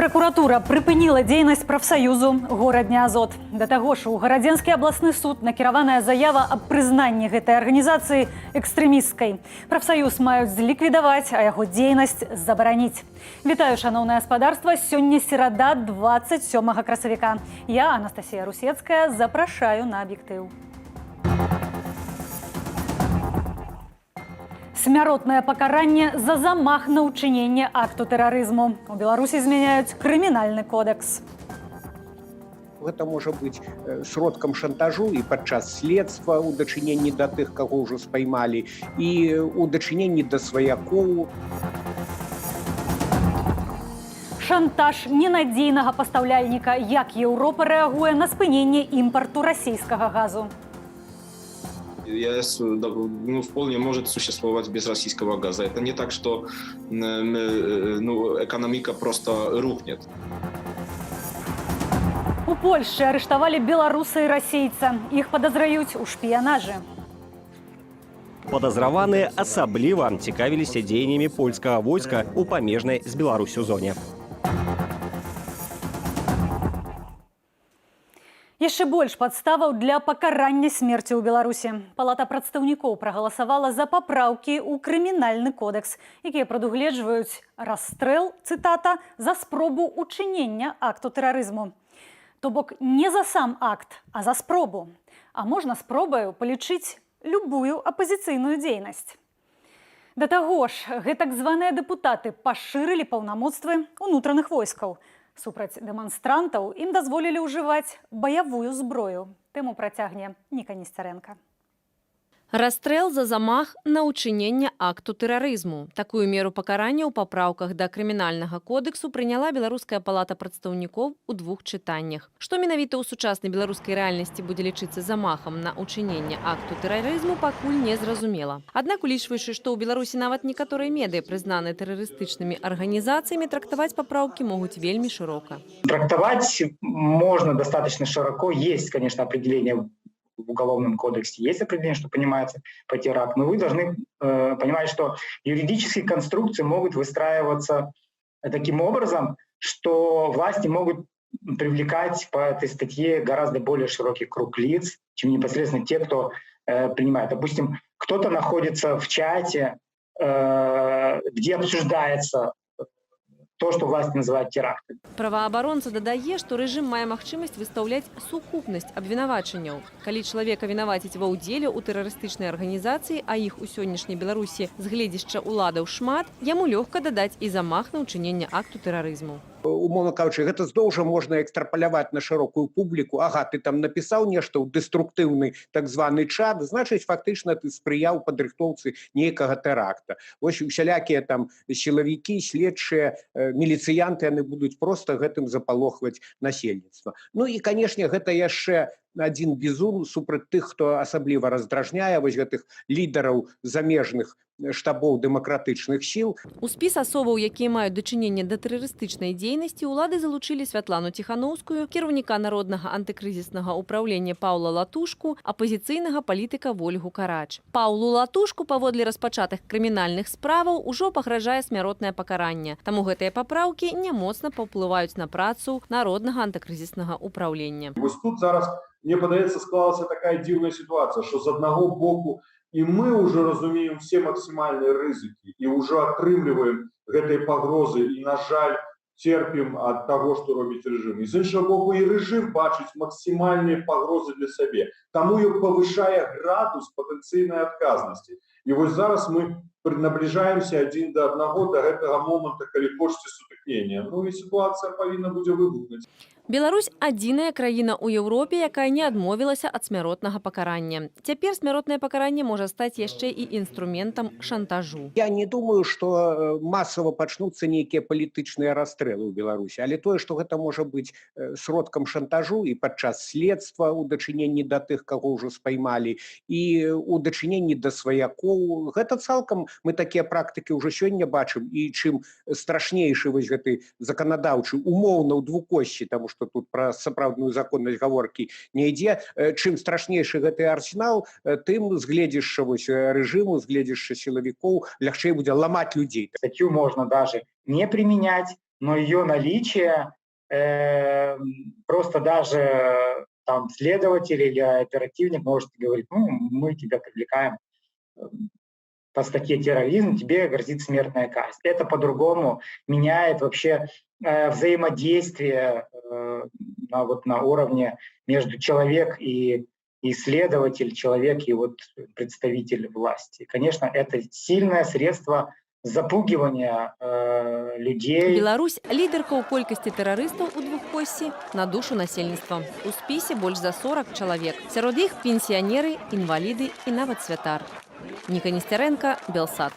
Пракуратура прыпыніла дзейнасць прафсаюзу «Горадня Азот». Да таго ж, у Гарадзенскі абласны суд накіраваная заява аб прызнанні гэтай арганізацыі экстрэмісцкай. Прафсаюз маюць зліквідаваць, а яго дзейнасць забараніць. Вітаю, шаноўнае спадарства. Сёння серада, 27 красавіка. Я, Анастасія Русецкая, запрашаю на аб'ектыў. Смяротнае пакаранне за замах на ўчыненне акту тэрарызму. У Беларусі змяняюць крымінальны кодэкс. Гэта можа быць сродкам шантажу і падчас следства ў дачыненні да тых, каго ўжо спаймалі, і ў дачыненні да сваякоў. Шантаж ненадзейнага пастаўляльніка. Як Еўропа рэагуе на спыненне імпарту расійскага газу? ЕС, ну, вполне может существовать без российского газа. Это не так, что ну, экономика просто рухнет. У Польшчы арыштавалі беларуса і расейца. Іх падазраюць у шпіянажы. Падазраваныя асабліва цікавіліся дзеяннямі польскага войска ў памежнай з Беларусю зоне. Яшчэ больш падставаў для пакарання смерці ў Беларусі. Палата прадстаўнікоў прагаласавала за папраўкі ў крымінальны кодэкс, якія прадугледжваюць расстрэл, цытата, за спробу ўчынення акту тэрарызму. То бок не за сам акт, а за спробу. А можна спробаю палічыць любую апазіцыйную дзейнасць. Да таго ж, гэтак званыя дэпутаты пашырылі паўнамоцтвы унутраных войскаў. Супраць дэманстрантаў ім дазволілі ўжываць баявую зброю. Тэму працягне Ніка Несцярэнка. Расстрэл за замах на ўчыненне акту тэрарызму. Такую меру пакарання ў папраўках да крымінальнага кодэксу прыняла Беларуская палата прадстаўнікоў у двух чытаннях. Што менавіта ў сучаснай беларускай рэальнасці будзе лічыцца замахам на ўчыненне акту тэрарызму, пакуль не зразумела. Аднак, улічваючы, што ў Беларусі нават некаторыя медыа прызнаны тэрарыстычнымі арганізацыямі, трактаваць папраўкі могуць вельмі шырока. Трактовать можно достаточно широко. Есть, конечно, определение в Уголовном кодексе, есть определение, что понимается под теракт, но вы должны понимать, что юридические конструкции могут выстраиваться таким образом, что власти могут привлекать по этой статье гораздо более широкий круг лиц, чем непосредственно те, кто принимает. Допустим, кто-то находится в чате, где обсуждается то, что власти называют терактами. Праваабаронца дадае, што рэжым мае магчымасць выстаўляць сукупнасць абвінавачанняў. Калі чалавека вінаваціць ва ўдзеле ў тэрарыстычнай арганізацыі, а іх у сённяшняй Беларусі з гледзішча ўладаў шмат, яму лёгка дадаць і замах на ўчыненне акту тэрарызму. Умоўна кажучы, гэта зноў жа можна экстрапаляваць на шырокую публіку. Ага, ты там напісаў нешта ў дэструктыўны так званы чат, значыць, фактычна ты спрыяў падрыхтоўцы нейкага тэракта. Вось усялякія там сілавікі, следчыя, міліцыянты, яны будуць проста гэтым запалохваць насельніцтва. Ну і, канешне, гэта яшчэ адзін бізун супраць тых, хто асабліва раздражняе, вось гэтых лідараў замежных штабоў дэмакратычных сіл. У спіс асобаў, якія маюць дачыненне да тэрарыстычнай дзейнасці, улады залучылі Святлану Ціханаўскую, кіраўніка Народнага антыкрызіснага ўпраўлення Паўла Латушку, апазіцыйнага палітыка Вольгу Карач. Паўлу Латушку паводле распачатых крымінальных справаў ужо пагражае смяротнае пакаранне. Таму гэтыя папраўкі не моцна паўплываюць на працу Народнага антыкрызіснага ўпраўлення. Вось тут зараз, мне падаецца, склалася такая дзіўная сітуацыя, што з аднаго боку і мы ўжо разумеем все максімальныя рызыкі і ўжо атрымліваем гэтыя пагрозы і, на жаль, терпім ад таго, што робіць рэжым. І з іншага боку, і рэжым бачыць максімальныя пагрозы для сябе. Таму ён павышае градус патэнцыйнай адказнасці. І вось зараз мы набліжаемся адзін да аднаго да гэтага моманта, калі почці сутыкнення. Ну і сітуацыя павінна будзе выбухнуць. Беларусь адзіная краіна ў Еўропе, якая не адмовілася ад смяротнага пакарання. Цяпер смяротнае пакаранне можа стаць яшчэ і інструментам шантажу. Я не думаю, што масава пачнуцца нейкія палітычныя расстрэлы ў Беларусі, але тое, што гэта можа быць сродкам шантажу і падчас следства ў дачыненні да тых, каго ўжо спаймалі, і ў дачыненні да сваякоў, гэта цалкам мы такія практыкі ўжо сёння бачым. І чым страшнейшы вось гэты заканадаўчы, умоўна ў двукоссі, таму што тут пра сапраўдную законнасць гаворкі не ідзе, чым страшнейшы гэты арсенал, тым з гледзішча вось рэжыму, з гледзішча сілавікоў лягчэй будзе ламаць людзей. Статью можно даже не применять. Но ее наличие просто даже там следователь или оперативник может говорить: «Ну, мы тебя привлекаем по статье терроризм, тебе грозит смертная казнь». Это по-другому меняет вообще взаимодействие вот на уровне между человек и следователь, человек и вот представитель власти. Конечно, это сильное средство запугивания людей. Беларусь лідарка ў колькасці тэрарыстаў у двухкоссі на душу насельніцтва. У спісе больш за 40 чалавек. Сярод іх пенсіянеры, інваліды і нават святар. Ніка Несцярэнка, Белсат.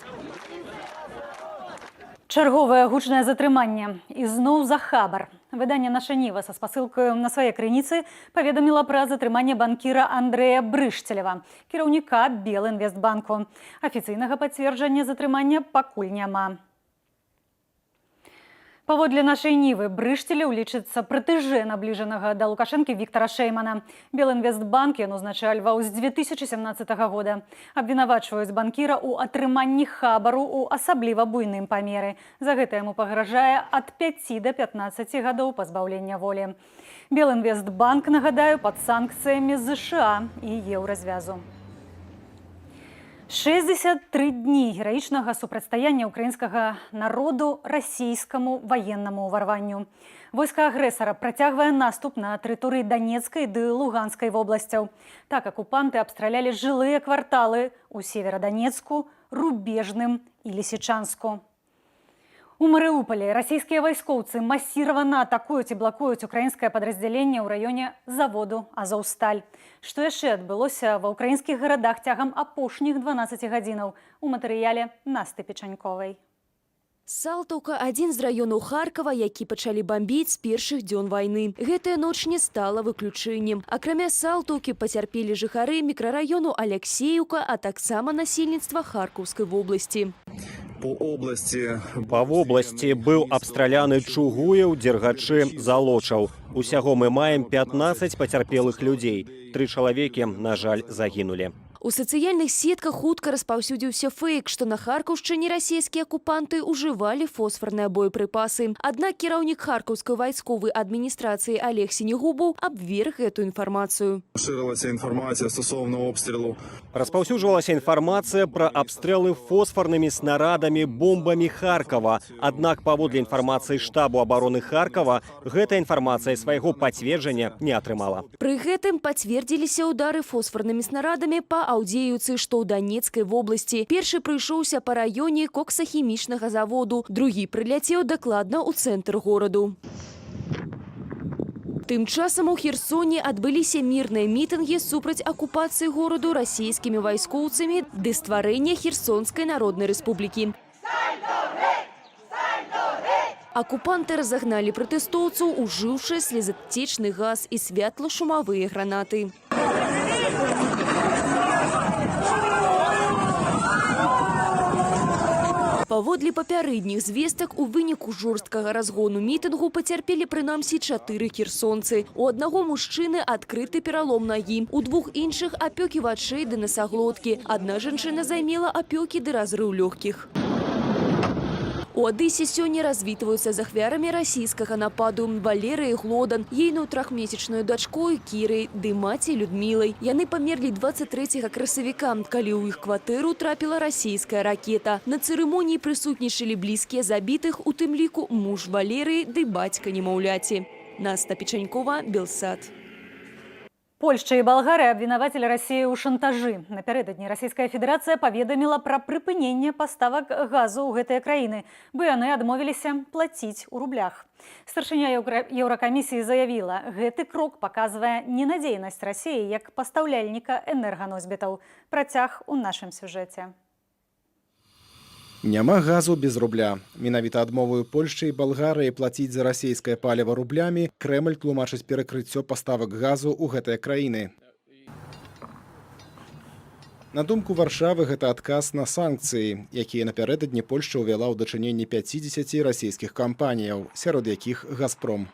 Чарговае гучнае затрыманне, ізноў за хабар. Выданне «Наша Ніва» са спасылкаю на свае крыніцы паведаміла пра затрыманне банкіра Андрэя Брышцелева, кіраўніка Белінвестбанку. Афіцыйнага пацверджання затрымання пакуль няма. Паводле «Нашай Нівы», Брышцелеў лічыцца пратэжэ набліжанага да Лукашэнкі Віктара Шэймана. Белінвестбанк ён узначальваў з 2017 года. Абвінавачваюць банкіра ў атрыманні хабару ў асабліва буйным памеры. За гэта яму пагражае ад 5 да 15 гадоў пазбаўлення волі. Белінвестбанк, нагадаю, пад санкцыямі ЗША і Еўразвязу. 63 дні гераічнага супрацьстаяння украінскага народу расійскаму ваеннаму ўварванню. Войска агрэсара працягвае наступ на тэрыторыі Данецкай ды Луганскай вобласцяў. Так, акупанты абстралялі жылыя кварталы ў Севераданецку, Рубежным і Лісічанску. У Марыупале расійскія вайскоўцы масіравана атакуюць і блакуюць украінскае падраздзяленне ў раёне заводу «Азоўсталь». Што яшчэ адбылося ва ўкраінскіх гарадах цягам апошніх 12 гадзінаў, у матэрыяле Насты Печаньковай. Салтаўка — адзін з раёнаў Харкава, які пачалі бамбіць з першых дзён вайны. Гэтая ноч не стала выключэннем. Акрамя Салтаўкі пацярпелі жыхары мікрараёну Аляксееўка, а таксама насельніцтва Харкаўскай вобласці. По области Па вобласці быў абстраляны Чугуеў, Дзергачы, Залочаў. Усяго мы маем 15 пацярпелых людзей. Тры чалавекі, на жаль, загінулі. У сацыяльных сетках хутка распаўсюдзіўся фэйк, што на Харкаўшчыне расійскія акупанты ўжывалі фосфарныя боепрыпасы. Аднак кіраўнік Харкаўскай вайсковай адміністрацыі Алег Сінегубаў абверг гэту інфармацыю. Ширилася інформація стосовно обстрілу. Распаўсюджвалася інфармацыя пра абстрэлы фосфарнымі снарадамі, бомбамі Харкава. Аднак паводле інфармацыі штабу абароны Харкава, гэта інфармацыя свайго пацверджання не атрымала. Пры гэтым пацвердзіліся ўдары фосфарнымі снарадамі па Аўдзееўцы, што ў Данецкай вобласці. Першы прыйшоўся па раёне коксахімічнага заводу, другі прыляцеў дакладна ў цэнтр гораду. Тым часам у Херсоне адбыліся мірныя мітынгі супраць акупацыі гораду расійскімі вайскоўцамі ды стварэння Херсонскай Народнай Рэспублікі. Акупанты разагналі пратэстоўцаў, ужыўшы слезацечны газ і святлошумавыя гранаты. Паводле папярэдніх звестак, у выніку жорсткага разгону мітынгу пацярпелі прынамсі чатыры херсонцы. У аднаго мужчыны адкрыты пералом нагі, у двух іншых апёкі вачэй ды насаглоткі. Адна жанчына займела апёкі ды разрыў лёгкіх. У Адэсе сёння развітваюцца з ахвярамі расійскага нападу: Валерыяй Глодан, ейную трохмесячную дачкой Кірай ды маці Людмілай. Яны памерлі 23 красавіка, калі ў іх кватэру трапіла расійская ракета. На цырымоніі прысутнічалі блізкія забітых, у тым ліку муж Валерыі ды бацька немаўляці. Наста Печанькова, Белсат. Польшча і Балгарыя абвінавацілі Расію ў шантажы. Напярэдадні Расійская Федэрацыя паведаміла пра прыпыненне паставак газу ў гэтыя краіны, бо яны адмовіліся плаціць у рублях. Старшыня Еўракамісіі заявіла, гэты крок паказвае ненадзейнасць Расіі як пастаўляльніка энерганосьбітаў. Працяг у нашым сюжэце. Няма газу без рубля. Менавіта адмоваю Польшчы і Балгарыі плаціць за расійскае паліва рублямі Крэмль тлумачыць перакрыццё паставак газу ў гэтыя краіны. На думку Варшавы, гэта адказ на санкцыі, якія напярэдадні Польшча ўвяла ў дачыненні 50 расійскіх кампаніяў, сярод якіх «Газпром».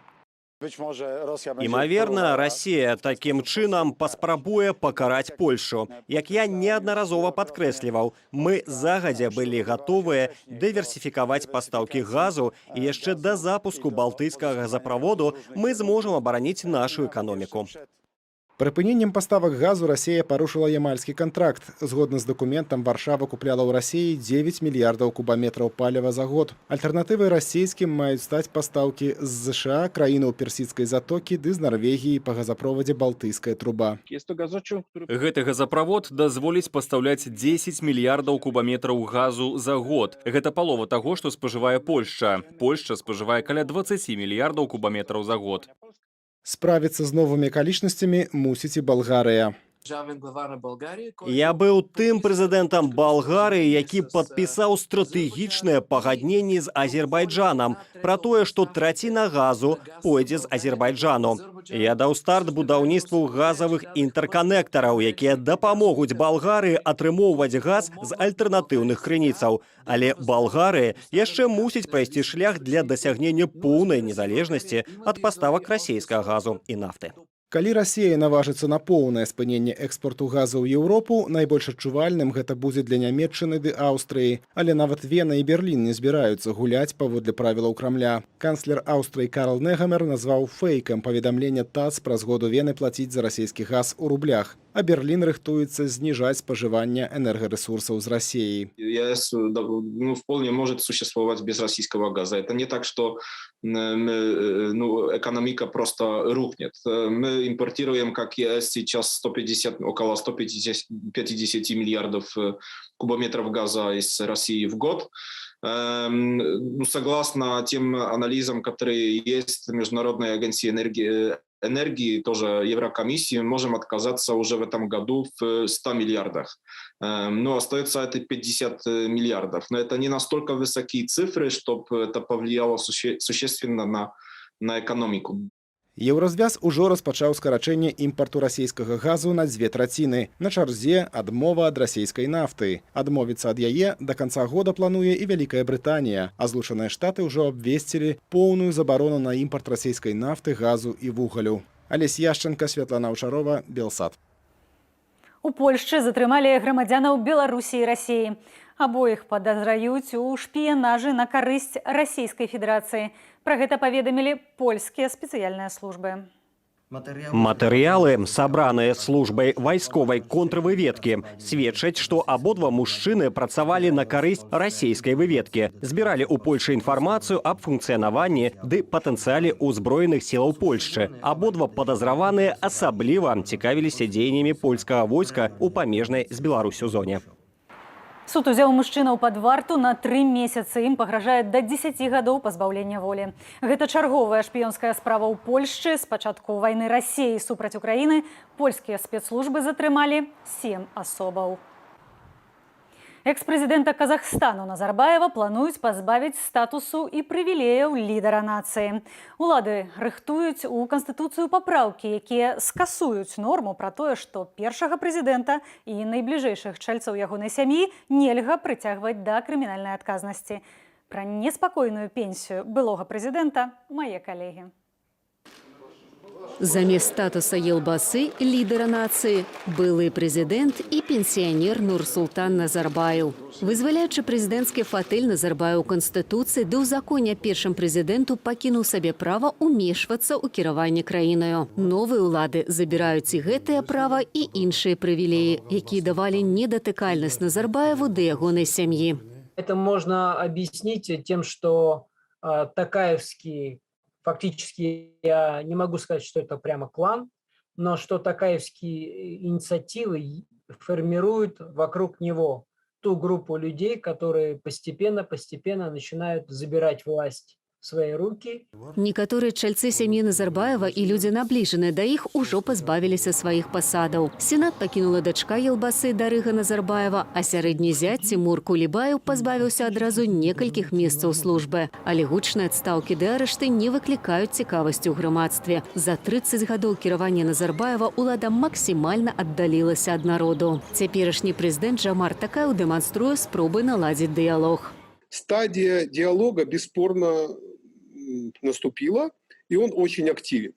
Імаверна, Расія такім чынам паспрабуе пакараць Польшу. Як я неаднаразова падкрэсліваў, мы загадзя былі гатовыя дыверсіфікаваць пастаўкі газу, і яшчэ да запуску Балтыйскага газаправоду мы зможам абараніць нашу эканоміку. Прыпыненнем паставак газу Расія парушыла Ямальскі кантракт. Згодна з дакументам, Варшава купляла ў Расіі 9 мільярдаў кубаметраў паліва за год. Альтэрнатывай расійскім маюць стаць пастаўкі з ЗША, краінаў Персідскай затокі ды з Нарвегіі па газаправодзе «Балтыйская труба». Гэты газаправод дазволіць пастаўляць 10 мільярдаў кубаметраў газу за год. Гэта палова таго, што спажывае Польшча. Польшча спажывае каля 20 мільярдаў кубаметраў за год. Справіцца з новымі акалічнасцямі мусіць і Балгарыя. Я быў тым прэзідэнтам Балгарыі, які падпісаў стратэгічнае пагадненне з Азербайджанам пра тое, што траціна газу пойдзе з Азербайджану. Я даў старт будаўніцтву газавых інтэрканектараў, якія дапамогуць Балгарыі атрымоўваць газ з альтэрнатыўных крыніцаў. Але Балгарыя яшчэ мусіць прайсці шлях для дасягнення поўнай незалежнасці ад паставак расійскага газу і нафты. Калі Расія наважыцца на поўнае спыненне экспарту газу ў Еўропу, найбольш адчувальным гэта будзе для Нямеччыны ды Аўстрыі. Але нават Вена і Берлін не збіраюцца гуляць паводле правілаў Крамля. Канцлер Аўстрыі Карл Негамер назваў фэйкам паведамленне ТАСС пра згоду Вены плаціць за расійскі газ у рублях. А Берлін рыхтуецца зніжаць спажыванне энергарэсурсаў з Расіяй. ЕС, ну, вполне может существовать без российского газа. Это не так, что мы, ну, экономика просто рухнет. Мы импортируем, как ЕС, сейчас 150, около 150 миллиардов кубометров газа из России в год. Ну, согласно тем анализам, которые есть в Международной агенции энергии, тоже Еврокомиссии, можем отказаться уже в этом году в 100 миллиардах. Но остается это 50 миллиардов. Но это не настолько высокие цифры, чтобы это повлияло существенно на экономику. Еўразвяз ужо распачаў скарачэнне імпарту расійскага газу на дзве траціны. На чарзе адмова ад расійскай нафты. Адмовіцца ад яе да канца года плануе і Вялікая Брытанія, а Злучаныя Штаты ўжо абвесцілі поўную забарону на імпарт расійскай нафты, газу і вугалю. Алесь Яшчанка, Святлана Аўчарова, Белсат. У Польшчы затрымалі грамадзянаў Беларусі і Расіі. Абоіх падазраюць у шпіянажы на карысць Расійскай Федэрацыі. Пра гэта паведамілі польскія спецыяльныя службы. Матэрыялы, сабраныя службай вайсковай контрвыведкі, сведчаць, што абодва мужчыны працавалі на карысць расійскай выведкі, збіралі ў Польшы інфармацыю аб функцыянаванні ды патэнцыяле ўзброеных сілаў Польшчы. Абодва падазраваныя асабліва цікавіліся дзеяннямі польскага войска ў памежнай з Беларусю зоне. Суд узяў мужчынаў пад варту на 3 месяцы. Ім пагражае да 10 гадоў пазбаўлення волі. Гэта чарговая шпіёнская справа ў Польшчы. З пачатку вайны Расіі супраць Украіны польскія спецслужбы затрымалі сем асобаў. Экс-прэзідэнта Казахстану Назарбаева плануюць пазбавіць статусу і прывілеяў лідара нацыі. Улады рыхтуюць у канстытуцыю папраўкі, якія скасуюць норму пра тое, што першага прэзідэнта і найбліжэйшых чальцоў ягонай сям'і нельга прыцягваць да крымінальнай адказнасці. Пра неспакойную пенсію былога прэзідэнта мае калегі. Замест статуса Елбасы, лідара нацыі, былы прэзідэнт і пенсіянер Нурсултан Назарбаеў. Вызваляючы прэзідэнцкі фатэль, Назарбаеў у канстытуцыі ды ў законе аб першым прэзідэнту пакінуў сабе права ўмешвацца ў кіраванне краінаю. Новыя ўлады забіраюць і гэтае права, і іншыя прывілеі, якія давалі недатыкальнасць Назарбаеву ды ягонай сям'і. Это можно объяснить тем, что Токаевский, фактически, я не могу сказать, что это прямо клан, но что токаевские инициативы формируют вокруг него ту группу людей, которые постепенно-постепенно начинают забирать власть в свои руки. Некаторыя чальцы сям'і Назарбаева і людзі, набліжаныя да іх, ужо пазбавіліся сваіх пасадаў. Сенат пакінула дачка Елбасы Дарыга Назарбаева, а сярэдні зяць Цімур Кулібаеў пазбавіўся адразу некалькіх месцаў службы. Але гучныя адстаўкі ды арышты не выклікаюць цікавасці ў грамадстве. За 30 гадоў кіравання Назарбаева ўлада максімальна аддалілася ад народу. Цяперашні прэзідэнт Жамарт Такаеў дэманструе спробы наладзіць дыялог. Стадия диалога бесспорно наступила. И он очень активен.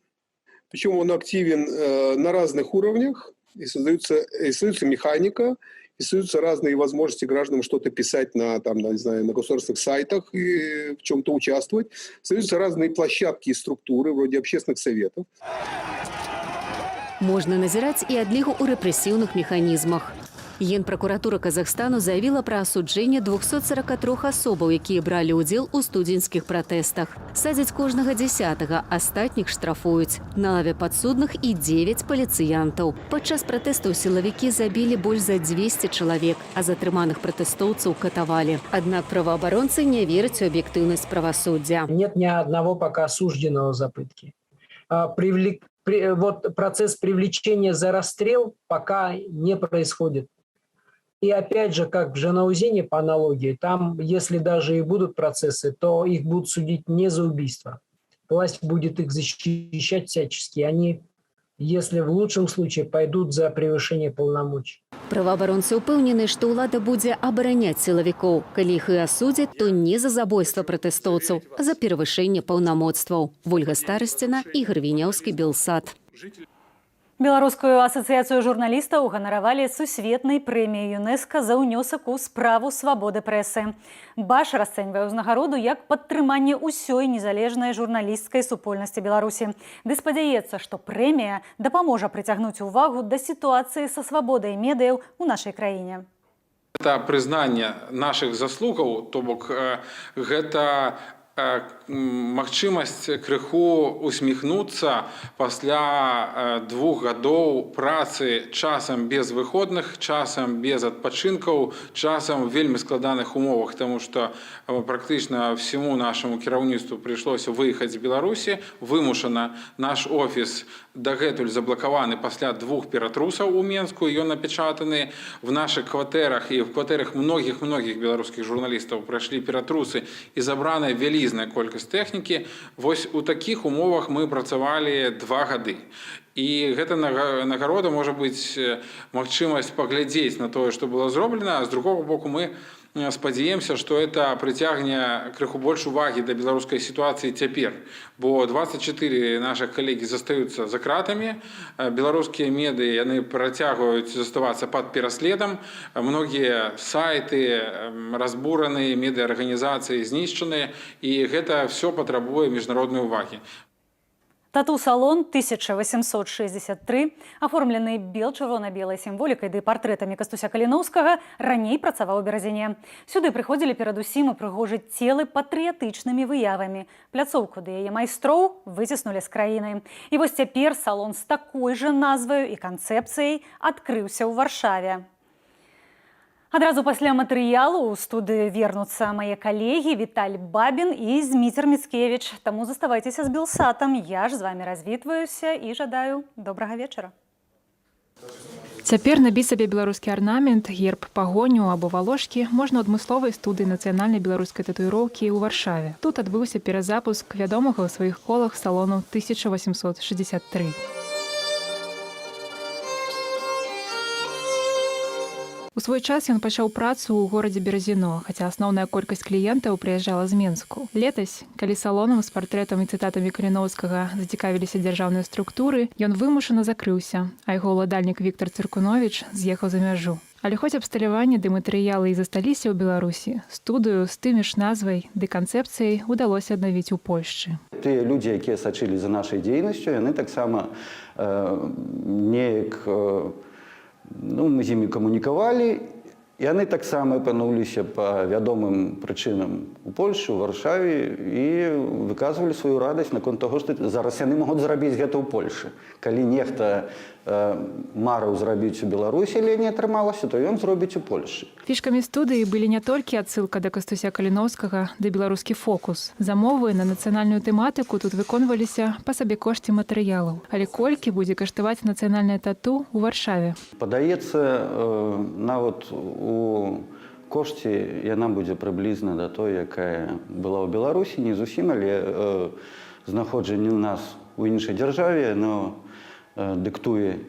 Причем он активен на разных уровнях, и создается механика, и создаются разные возможности гражданам что-то писать на, там, на, не знаю, на государственных сайтах и в чем-то участвовать. Создаются разные площадки и структуры, вроде общественных советов. Можна назіраць і адлігу ў рэпрэсіўных механізмах. Генпракуратура Казахстану заявіла пра асуджэнне 243 асобаў, якія бралі ўдзел у студзеньскіх пратэстах. Садзяць кожнага дзясятага, астатніх штрафуюць. На лаве падсудных і 9 паліцыянтаў. Падчас пратэстаў сілавікі забілі больш за 200 чалавек, а затрыманых пратэстоўцаў катавалі. Аднак праваабаронцы не вераць у аб'ектыўнасць правасуддзя. Нет ни одного пока осужденного за пытки. Вот процесс привлечения за расстрел пока не происходит. И опять же, как в Жанаозене по аналогии, там, если даже и будут процессы, то их будут судить не за убийство. Власть будет их защищать всячески. Они, если в лучшем случае, пойдут за превышение полномочий. Праваабаронцы ўпэўнены, што ўлада будзе абараняць сілавікоў. Калі іх і асудзяць, то не за забойства пратэстоўцаў, а за перавышэнне паўнамоцтваў. Вольга Старасціна, Ігар Віняўскі, Белсат. Беларускую асацыяцыю журналістаў ганаравалі сусветнай прэміяй ЮНЕСКА за ўнёсак у справу свабоды прэсы. БАЖ расцэньвае ўзнагароду як падтрыманне ўсёй незалежнай журналісцкай супольнасці Беларусі. Ды спадзяецца, што прэмія дапаможа прыцягнуць увагу да сітуацыі са свабодай медыяў у нашай краіне. Это прызнанне нашых заслугаў, то бок гэта магчымасць крыху усміхнуцца пасля 2 гадоў працы, часам без выходных, часам без адпачынкаў, часам в вельмі складаных умовах, тому что практычна всему нашаму кіраўніцтву прыйшлося выехаць з Беларусі вымушана. Наш офіс дагэтуль заблакаваны пасля двух ператрусаў у Менску, ён напечатаны. В наших кватэрах і в кватэрах многіх многіх беларускіх журналістаў прайшлі ператрусы і забраная вялізная колькасць тэхнікі. Вось у такіх умовах мы працавалі 2 гады. І гэта нагарода можа быць магчымасць паглядзець на тое, што было зроблена, а з другога боку, мы спадзяемся, што это прыцягне крыху больш увагі да беларускай сітуацыі цяпер. Бо 24 нашых калегі застаюцца за кратамі, беларускія медыі, яны працягваюць заставацца пад пераследам, многія сайты разбураны, медыаарганізацыі знішчаны, і гэта все патрабуе міжнароднай увагі. Тату-салон 1863, аформлены бел-чырвона-белай сімволікай ды партрэтамі Кастуся Каліноўскага, раней працаваў у Беразіне. Сюды прыходзілі перадусім упрыгожыць целы патрыятычнымі выявамі. Пляцоўку ды яе майстроў выціснулі з краіны. І вось цяпер салон з такой жа назваю і канцэпцыяй адкрыўся ў Варшаве. Адразу пасля матэрыялу ў студыю вернуцца мае калегі Віталь Бабін і Зміцер Міцкевіч. Таму заставайцеся з Белсатам. Я ж з вами развітваюся і жадаю добрага вечара. Цяпер набіць сабе беларускі арнамент, герб, пагоню або валошкі можна ў адмысловай студыі нацыянальнай беларускай татуіроўкі ў Варшаве. Тут адбыўся перазапуск вядомага ў сваіх колах салону 1863. У свой час ён пачаў працу ў горадзе Беразіно, хаця асноўная колькасць кліентаў прыязджала з Менску. Летась, калі салонам з партрэтам і цытатамі Каліноўскага зацікавіліся дзяржаўныя структуры, ён вымушана закрыўся, а яго ўладальнік Віктор Цыркунович з'ехаў за мяжу. Але хоць абсталяванне ды матэрыялы і засталіся ў Беларусі, студыю з тымі ж назвай ды канцэпцыяй удалося аднавіць у Польшчы. Тыя людзі, якія сачылі за нашай дзейнасцю, яны таксама неяк ну, мы з імі камунікавалі, яны таксама апынуліся па вядомым прычынам у Польшы, у Варшаве і выказвалі сваю радасць наконт таго, што зараз яны могуць зрабіць гэта ў Польшы. Калі нехта марыў зрабіць у Беларусі, але не атрымалася, то ён зробіць у Польшы. Фішкамі студыі былі не толькі адсылка да Кастуся Каліноўскага ды беларускі фокус. Замовы на нацыянальную тэматыку тут выконваліся па сабекошце матэрыялаў. Але колькі будзе каштаваць нацыянальнае тату ў Варшаве? Падаецца, нават у кошце яна будзе прыблізна да той, якая была ў Беларусі, не зусім, але знаходжанне ў нас у іншай дзяржаве, но дыктуе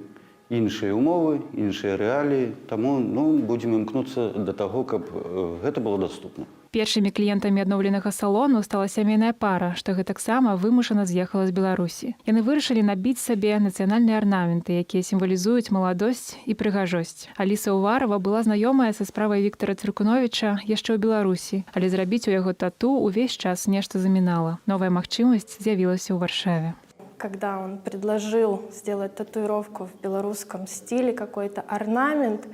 іншыя умовы, іншыя рэаліі, таму, ну, будзем імкнуцца да таго, каб гэта было даступна. Першымі кліентамі адноўленага салону стала сямейная пара, што гэтаксама вымушана з'ехала з Беларусі. Яны вырашылі набіць сабе нацыянальныя арнаменты, якія сімвалізуюць маладосць і прыгажосць. Аліса Уварова была знаёмая са справай Віктара Цыркуновіча яшчэ ў Беларусі, але зрабіць у яго тату увесь час нешта замінала. Новая магчымасць з'явілася ў Варшаве. Когда он предложил сделать татуировку в белорусском стиле, какой-то орнамент,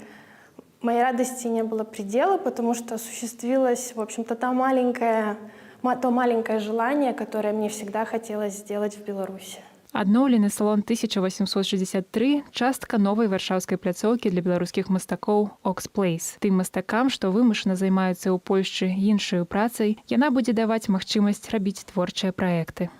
моей радости не было предела, потому что осуществилось, в общем-то, то маленькое желание, которое мне всегда хотелось сделать в Беларуси. Адноўлены салон 1863 частка новай варшаўскай пляцоўкі для беларускіх мастакоў Оксплейс. Тым мастакам, што вымушана займаюцца ў Польшчы іншаю працай, яна будзе даваць магчымасць рабіць творчыя праекты.